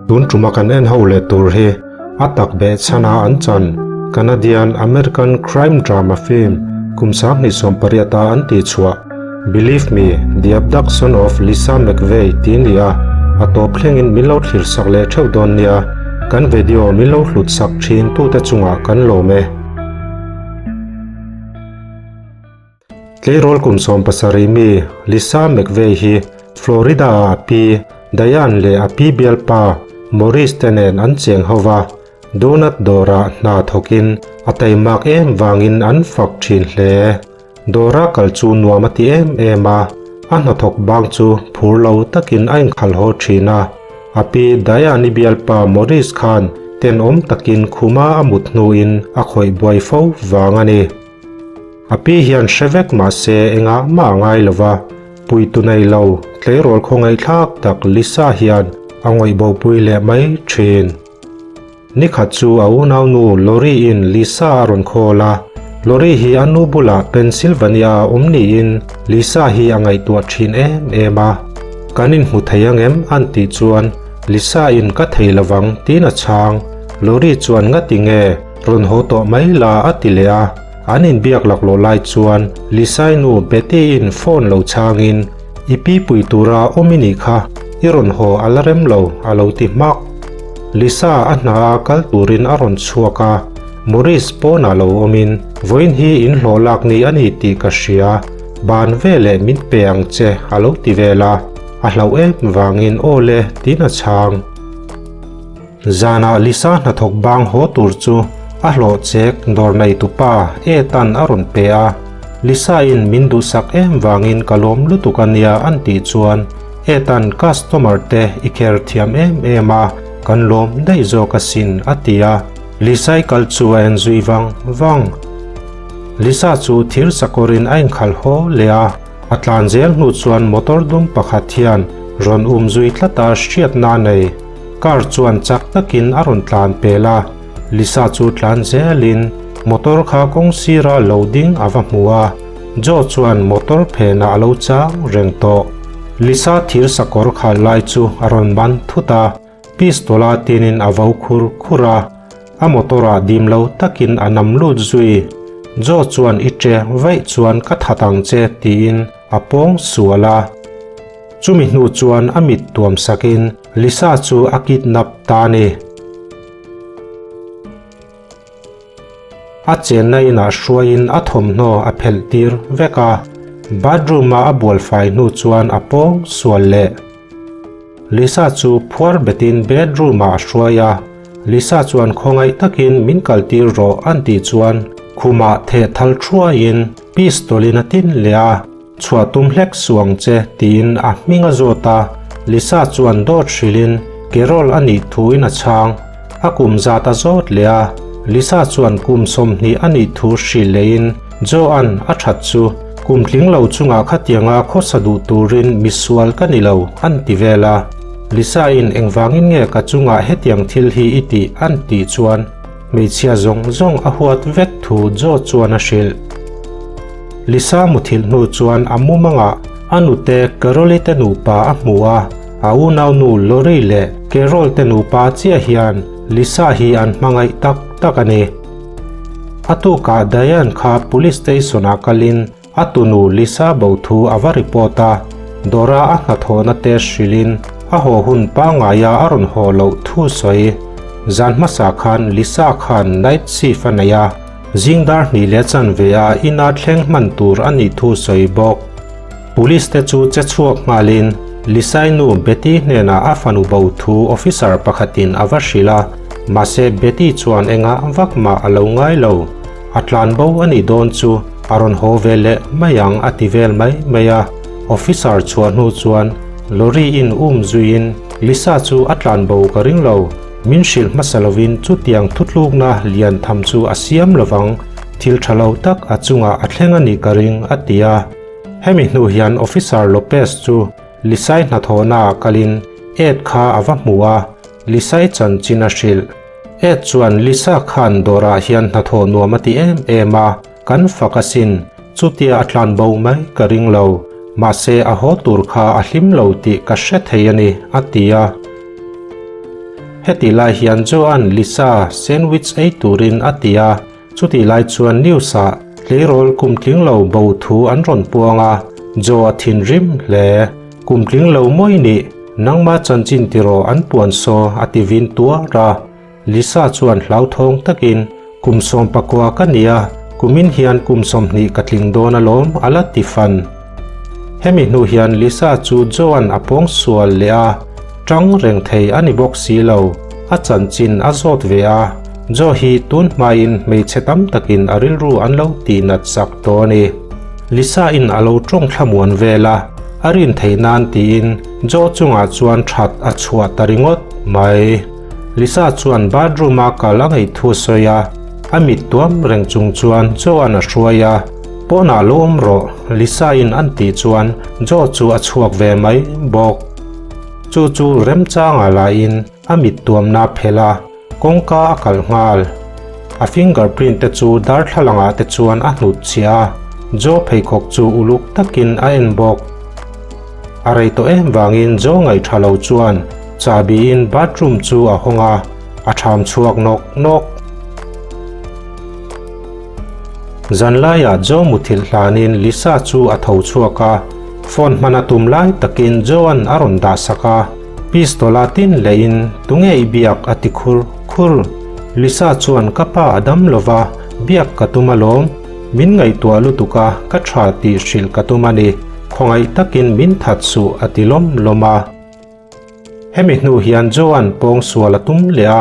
Tun tuma kan en ho leh tur hi a tak beh chhana an chan Canadian American crime drama film kum 2018 a an tih chhuah Believe Me, The Abduction of Lisa McVey tih a ni a, a tawp thlengin min lo thlir sak leh theuh dawn nia, kan video min lo hlut sak thin tute chungah kan lawm e. Tleirawl kum 70 mi Lisa McVey hi Florida-ah a pi Diane leh a pi bialpa Maurice te nen an cheng ho va, donut dawrah hna thawkin a taimak em vangin an fak thin hle. Dawra kal chu nuam a ti em em a, a hnathawk bang chu phur lo takin a inkhalh haw thin a. A pi Diane-i bialpa Maurice khan tenawm takin khuma a mut hnuin a khawih buai fo vang a ni. A pi hian hre vek mah se engah mah a ngai lo va, puitu nei lo tleirawl khawngaihthlak tak Lisa hian a ngawih bopui leh mai thin. Nikhat chu a unaunu Lori-in Lisa a rawn call a, Lori hi a nu bulah Pennsylvania a awm niin Lisa hi a ngaihtuah thin em em a. Kan inhmu thei ang em? an tih chuan Lisa-in ka thei lovang tiin a chhang. Lori chuan ngati nge? Rawn haw tawh mai la a ti leh a, an inbiak laklawh lai chuan Lisai nu Betty-in phone lo chhangin, I pi pui tura awm i nih kha, i rawn haw a la rem lo a lo ti hmak. Lisa a hna a kal turin a rawn chhuak a, Maurice pawnah lo awmin, Vawiin hi in hlawh lak ni a ni tih ka hria, ban veleh min pe ang che a lo ti vel a, a hlauh em vangin aw le tiin a chhang. Zanah Lisa hnathawk bang haw tur chu a hlawh chek dawr neitupa Ethan a rawn pe a, Lisa in min duhsak em vangin ka lawm lutuk a nia an tih chuan Ethan customer te i kher thiam em em a, kan lawm daih zawk asin a ti a, Lisa i kal chu a en zui vang vang. Lisa chu thir sakawrin a inkhalh haw leh a. A tlan zel hnu chuan motor dum pakhat hian rawn um zui tlat a hriatna a nei. Car chuan chak takin a rawn tlan pel a, Lisa chu tlan zelin motor kha kawng sira lo ding a va hmu a, Joe chuan motor phenah a lo chang reng tawh. Lisa thir sakawr khal lai chu a rawn ban thut a, pistol a tinin a vo khur khur a, a motor ah dim lo takin a nam lut zui. Joe chuan i che vaih chuan ka that ang che tiin a pawng sual a. Chumi hnu chuan a mit tuam sakin Lisa chu a kidnap ta a ni. A chenna inah hruaiin a thawmhnaw a phelh tir vek a, bathroom-a a bual fai hnu chuan a pawng sual leh. Lisa chu phuar betin bedroom-ah a hruai a, Lisa chuan khawngaih takin min kaltir rawh an tih chuan khumah theh thal thuaiin pistol-in a tin leh a, Chhuah tum hlek suh ang che tiin a hming a zawt a, Lisa chuan dawt hrilhin Carol a nih thuin a chhang. A kum zat a zawt leh a, Lisa chuan kum 20 a nih thu hrilh lehin Joan a that chu kum tling lo chungah khatianga khawsa duh turin misual ka ni lo an ti vel a. Lisa in engvangin nge ka chungah hetiang thil hi i tih an tih chuan Hmeichhia zawng zawng a huat vek thu Joe chuan a hrilh. Lisa muthilh hnu chuan a mumangah a nute Carol-i te nupa a hmu a, a unaunu Lori leh Carol te nupa chiah hian Lisa hi an hmangaih tak tak a ni. A tukah Diane kha police station-ah kalin A tunu Lisa bo thu a va report a, Dora a hnathawhna te hrilhin a haw hun pangaia a rawn haw loh thu sawi. Zan hmasa khan Lisa khan night shift a nei a, zing dar hnih leh chanve a ina thleng hman tur a nih thu sawi bawk. Police te chu che chhuak nghalin Lisa-i nu Betty hnenah a fanu bo thu officer pakhatin a va hrilh a, mahse Betty chuan engah vak mah a lo ngai lo. A tlan bo a nih dawn chu a rawn haw ve leh mai ang a ti vel mai mai a. Officer chhuah hnu chuan lorry in um zuiin Lisa chu a tlan bo ka ring lo, min hrilh hmasa lovin chutiang thutlukna lian tham chu a siam lovang, thil tha lo tak a chungah a thleng a nih ka ring a ti a. Hemi hnu hian Officer Lopez chu Lisai hnathawhnaah kalin Ed kha a va hmu a, Lisai chanchin a hrilh. Ed chuan Lisa khan dawrah hian hnathawh nuam a ti em em a, kan fak asin, chutia a tlan bo mai ka ring lo. Mahse a haw tur kha a hlim lo tih ka hre thei a ni, a ti a. Hetih lai hian Joan Lisa sandwich ei turin a ti a, chutih lai chuan news ah tleirawl kum tling lo bo thu an rawn puang a, Jo a thinrim hle. Kum tling lo mawi nih, nangma chanchin tiraw an puan saw a ti vin tuar a. Lisa chuan hlauthawng takin, Kum 19 ka nia, kumin hian kum 20 ka tling dawn alawm, a la ti fan. Hemi hnu hian Lisa chu Joan a pawng sual leh a, tang reng thei a ni bawk si lo, a chanchin a zawt ve a, Jo hi tun hmain hmeichhe tam takin a rilru an lo tihnat sak tawh a ni. Lisa in a lo tawng thlamuan vel a, a rin theih nan tiin Jo chungah chuan that a chhuah ta ringawt mai. Lisa chuan bathroom a kal a ngaih thu a sawi a, a mit tuam reng chung chuan Joe-a'n a hruai a, Pawnah lo awm rawh, Lisa in an tih chuan Joe chu a chhuak ve mai bawk. Chu chu remchanga laiin a mit tuamna a phelh a, kawngka a kalh nghal. A fingerprint te chu darthlalangah te chuan a hnut chhiah a, Joe pheikhawk chu uluk takin a en bawk. A rei tawh em vangin Joe ngaihṭha lo chuan Chahbiin bathroom chu a hawng a, a ṭham chhuak nawk nawk. Zanlaiah Joe muthilh hlanin Lisa chu a tho chhuak a, phone hman a tum lai takin Joe-a'n a rawn dah sak a, pistol-a tin lehin tunge i biak a ti khur khur. Lisa chuan ka pa a dam lo va, biak ka tum alawm, min ngaihtuah lutuk a, ka ṭha tih hrilh ka tum a ni, khawngaih takin min that suh a ti lawm lawm a. Hemi hnu hian Joan pawng sual a tum leh a,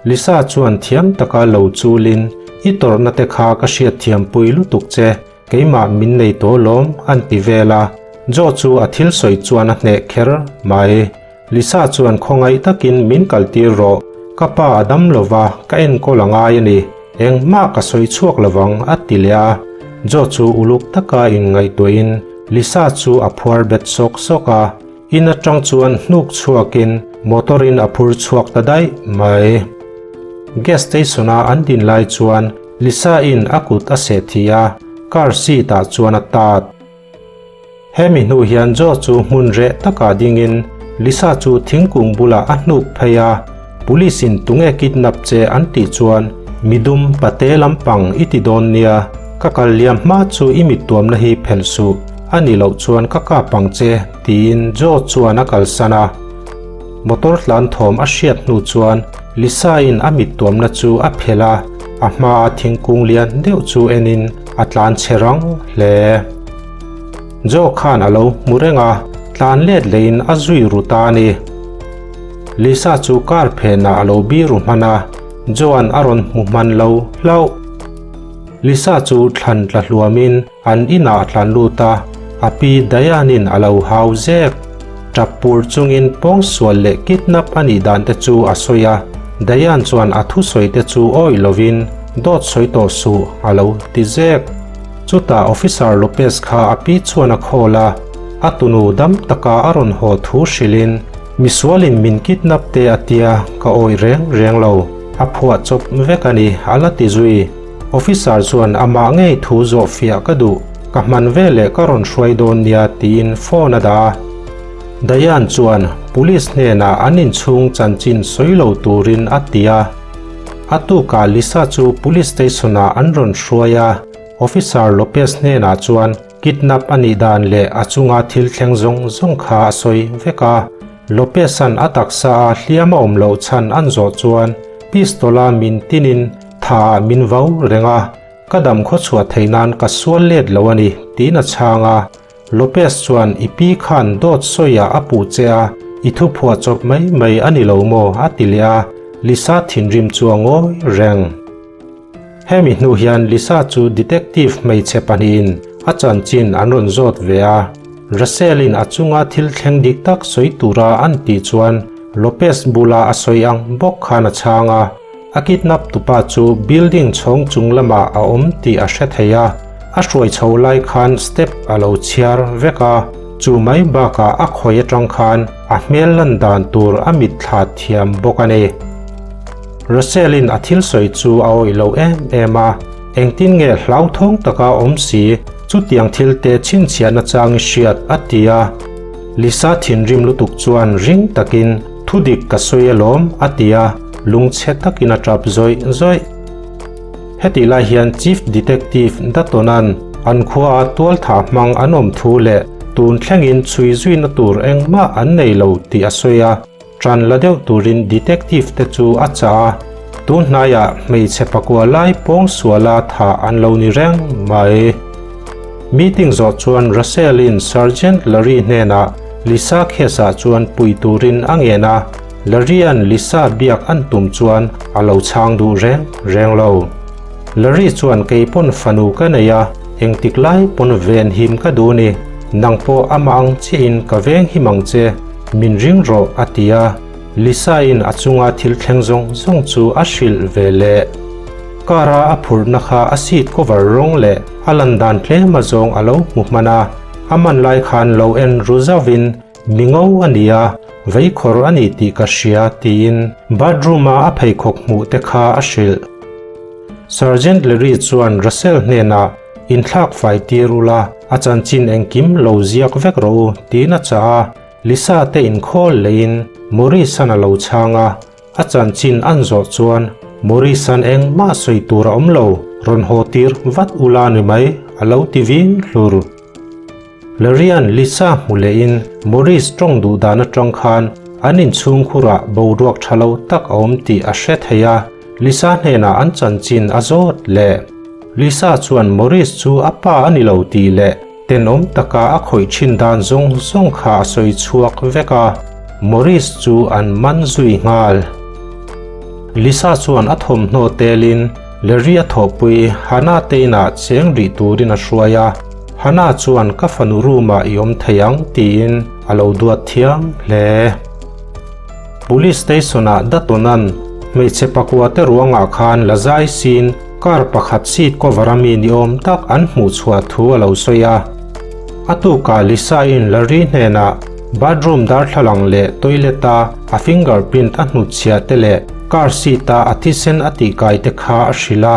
Lisa chuan thiam taka lo chulin, I tawrhna te kha ka hriatthiam pui lutuk che, keimah min nei tawh lawm, an ti vel a. Jo chu a thil sawi chuan a hneh kher mai. Lisa chuan khawngaih takin min kaltir rawh, ka pa a dam lo va, ka enkawl a ngai a ni, engmah ka sawi chhuak lovang, a ti leh a. Jo chu uluk taka inngaihtuahin Lisa chu a phuar bet sawk sawk a. In atang chuan hnuk chhuakin motor in a phur chhuak ta daih mai. Gas station a an din lai chuan Lisa in a kut a seh thih a, car seat ah chuan a tat. Hemi hnu hian Joe chu hmun reh takah dingin Lisa chu thingkung bulah a hnuk phei a, Police in tunge kidnap che an tih chuan midum pate lampang i ti dawn nia, ka kal liam hma chu i mittuamna hi phelh suh, a ni loh chuan ka kap ang che tiin Joe chuan a kalsan a. Motor tlan thawm a hriat hnu chuan Lisa in a mittuamna chu a phelh a, a hmaa thingkung lian deuh chu enin a tlan che rang hle. Joe khan a lo hmu reng a, tlan let lehin a zui ru ta a ni. Lisa chu car phenah a lo biru hman a, Joan a rawn hmu hman lo hlauh. Lisa chu thlan tla hluamin an inah a tlan lut a, a pi Diane-in a lo hau zek. Tap pur chungin pawngsual leh kidnap a nih dan te chu a sawi a, Diane chuan a thusawi te chu awih lovin dawt sawi tawh suh a lo ti zek. Chutah Officer Lopez kha a pi chuan a call a, a tunu dam taka a rawn haw thu hrilhin, Misualin min kidnap te a tia ka awih reng reng lo, a phuah chawp vek a ni, a la ti zui. Officer chuan amah ngei thu zawh fiah ka duh, ka hman veleh ka rawn hruai dawn nia tiin phone a dah a. Diane chuan Police hnenah an inchhung chanchin sawi lo turin a ti a. A tukah Lisa chu Police station-ah an rawn hruai a, Officer Lopez hnenah chuan kidnap a nih dan leh a chunga thil thleng zawng zawng kha a sawi vek a. Lopez-a'n a taksa a hliam a awm loh chhan an zawh chuan pistol-a min tinin tha-ah min vau reng a, ka dam khawchhuah theih nan ka sual let lo a ni, tiin a chhang a. Lopez chuan i pi khan dawt sawiah a puh che a, i thu phuah chawp mai mai a ni lo maw? a ti leh a, Lisa thinrim chu a ngawi reng. Hemi hnu hian Lisa chu detective hmeichhe pahnihin a chanchin an rawn zawt ve a, Russell-in a chunga thil thleng dik tak sawi tura an tih chuan Lopez bula a sawi ang bawk khan a chhang a, a kidnap tupa chu building chhawng chung lamah a awm tih a hre thei a, a hruai chho lai khan step a lo chhiar vek a, chu mai bakah a khawi atang khan a hmel lan dan tur a mitthla thiam bawk a ni. Russell-in a thil sawi chu a awih lo em em a, engtin nge hlauthawng taka awm si? Chutiang thil te chhinchhiahna chang i hriat, a ti a. Lisa thinrim lutuk chuan ring takin, Thudik ka sawi alawm, a ti a, lungchhe takin a tap zawih zawih. Hetih lai hian Chief Detective Dutton-a'n an khuaa tualthah hmang an awm thu leh tun thlengin chhui zuina tur engmah an nei lo tih a sawi a, ṭan la deuh turin detective te chu a chah a, tun hnaiah hmeichhe pakua lai pawngsuala thah an lo ni reng mai. Meeting zawh chuan Russell-in Sergeant Larry hnenah Lisa case-ah chuan pui turin a ngen a, Larry-a'n Lisa biak an tum chuan a lo chhang duh reng reng lo. Larry chuan kei pawn fanu ka nei a, engtik lai pawn ven him ka duh ni, nang pawh amah ang chiahin ka veng him ang che, min ring rawh a ti a, Lisa-in a chunga thil thleng zawng zawng chu a hrilh ve leh. Car-a a phurhna kha a seat cover rawng leh a lan dan tlem azawng a lo hmu hman a, a man lai khan lo en ru zauhin Mi ngo a ni a, veikhawr a ni tih ka hria, tiin bathroom-a a pheikhawk hmuh te kha a hrilh. Sergeant Larry chuan Russell hnenah, Inthlak fai tir ula, a chanchin engkim lo ziak vek rawh u, tiin a chah a. Lisa te inkhawl leiin Morris-an a lo chhang a, a chanchin an zawh chuan Morris-an engmah sawi tur a awm lo, rawn haw tir vat ula ni mai, a lo ti vin hlur. Larian Lisa hmu lehin Maurice tawng duh dan atang khan an inchhungkhurah boruak tha lo tak a awm tih a hre thei a, Lisa hnenah an chanchin a zawt leh. Lisa chuan Maurice chu a pa a ni lo tih leh tenawm taka a khawih thin dan zawng zawng kha a sawi chhuak vek a, Maurice chu an man zui nghal. Lisa chuan a thawmhnaw telin Larry a thawhpui Hannah te inah cheng rih turin a hruai a. Hannah chuan ka fanu room ah i awm thei ang tiin a lo duat thiam hle. Police station ah Dutton-a'n hmeichhe pakua te ruangah khan la zai sin car pakhat seat cover a mi ni awm tak an hmuh chhuah thu a lo sawi a. A tukah Lisa-in Larry hnenah bathroom darthlalang leh toilet a a fingerprint a hnutchhiah te leh car seat a a thisen a tihkai te kha a hrilh a.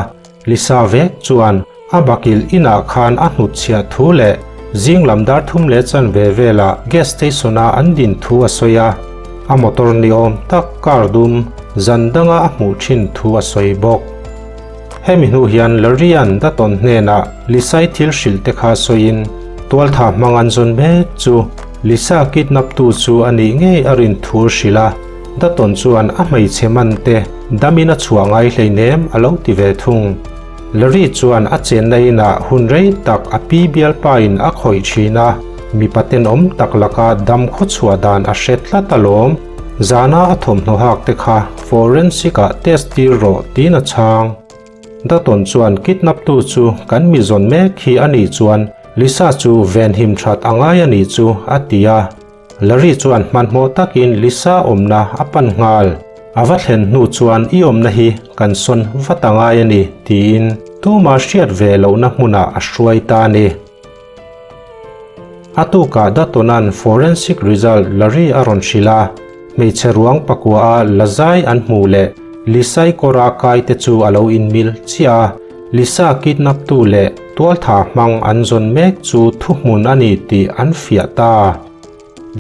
Lisa vek chuan A bakilh inah khan a hnutchhiah thu leh zing lam dar thum leh chanve velah gas station a an din thu a sawi a, a motor ni awm tak car dum zan danga a hmuh thin thu a sawi bawk. Hemi hnu hian Larian Dutton hnenah Lisai thil hrilh te kha sawiin tualtha hmang an zawn mek chu Lisa kidnap tu chu a nih ngei a rin thu hrilh a, Dutton chuan a hmeichhe man te damin a chhuah ngai hleinem a lo ti ve thung. Larry chuan a chenna inah hun rei tak a pi bialpain a khawih thin a, mipa tenawm tak laka dam khawchhuah dan a hre tlat alawm. Zana a thawmhnaw hak te kha forensic ah test tir rawh tiin a chhang. Dutton chuan kidnap tu chu kan mi zawn mek hi a nih chuan Lisa chu venhim that a ngai a nih chu a ti a. Larry chuan hmanhmawh takin Lisa awmna a pan nghal. A va thlen hnu chuan i awmna hi kan sawn vat a ngai a ni tiin tuma hriat ve lohna hmunah a hruai ta a ni. A tukah Dutton-a'n forensic result Larry a rawn hrilh a, hmeichhe ruang pakua a la zai an hmuh leh Lisa-i kawra kai te chu a lo inmil chiah a, Lisa kidnap-tu leh tualtha hmang an zawn mek chu thuhmun a ni tih an fiah ta.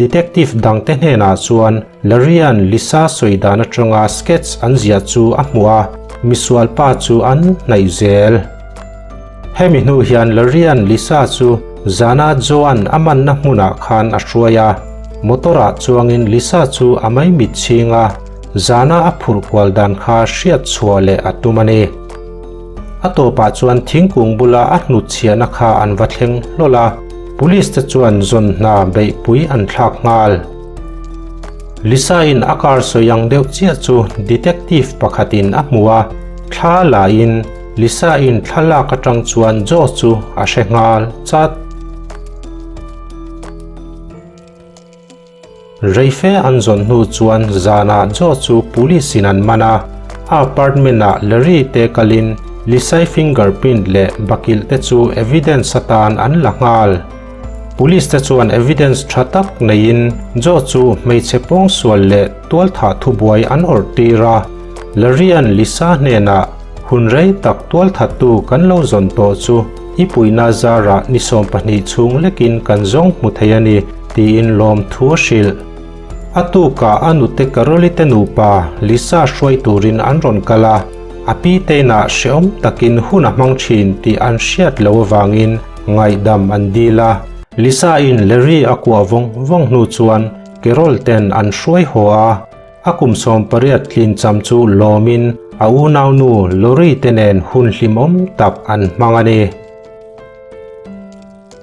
Detective dangte hnenah chuan Larry-a'n Lisa sawi dan atanga sketch an ziah chu a hmuh a, misual pa chu an hnaih zel. Hemi hnu hian Larry-a'n Lisa chu zana Joe-a'n a manna hmunah khan a hruai a, motor-ah chuangin Lisa chu a maimit chhing a, zana a phurh kual dan kha hriat chhuah leh a tum a ni. A tawpah chuan thingkung bula a hnutchhiahna kha an va thleng hlawl a, police te chuan zawn hna beihpui an thlak nghal. Lisa-in a car sawi ang deuh chiah chu detective pakhatin a hmu a, thla lahin Lisa-in thlalak atang chuan Joe chu a hre nghal chat. Reife an zawn hnu chuan zanah Joe chu police in an man a, a apartment ah Larry te kalin Lisai fingerprint leh bakilh te chu evidence atan an la nghal. Police te chuan evidence tha tak neiin Joe chu hmeichhe pawngsual leh tualthah thubuai an awrh tir a, Larry-a'n Lisa hnenah hun rei tak tualthattu kan lo zawn tawh chu. I puihna zarah ni 12 chhung lekin kan zawng hmu thei a ni, tiin lawmthu a hrilh. A tukah a nute Carol-i te nupa Lisa hruai turin an rawn kal a, a pi teinah hrehawm takin hun a hmang thin tih an hriat loh avangin ngaihdam an dil a. Lisa-in Larry a kuah vawng vawng hnu chuan Carol ten an hruai haw a, a kum 18 tlin cham chu lawmin a unaunu Lori te nen hun hlimawm tak an hmang a ni.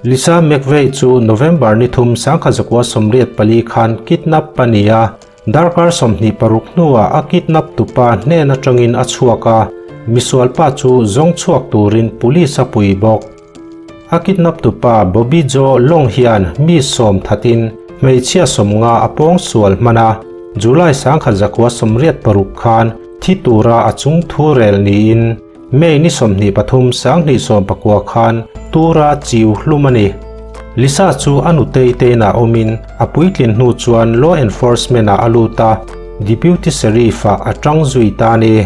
Lisa McVeigh chu November ni thum 1984 khan kidnap a ni a, darkar 26 hnuah a kidnap tupa hnen atangin a chhuak a, misualpa chu zawng chhuak turin police a pui bawk. A kidnap tupa Bobby Joe Long hian mi sawm thatin hmeichhia sawmnga a pawng sual hman a, July 1986 khan thi tura a chung thu rel niin May ni 23 2019 khan tura chiu hlum a ni. Lisa chu a nutei teinah awmin a puitlin hnu chuan law enforcement-ah a lut a, Deputy Sheriff-ah a tang zui ta a ni.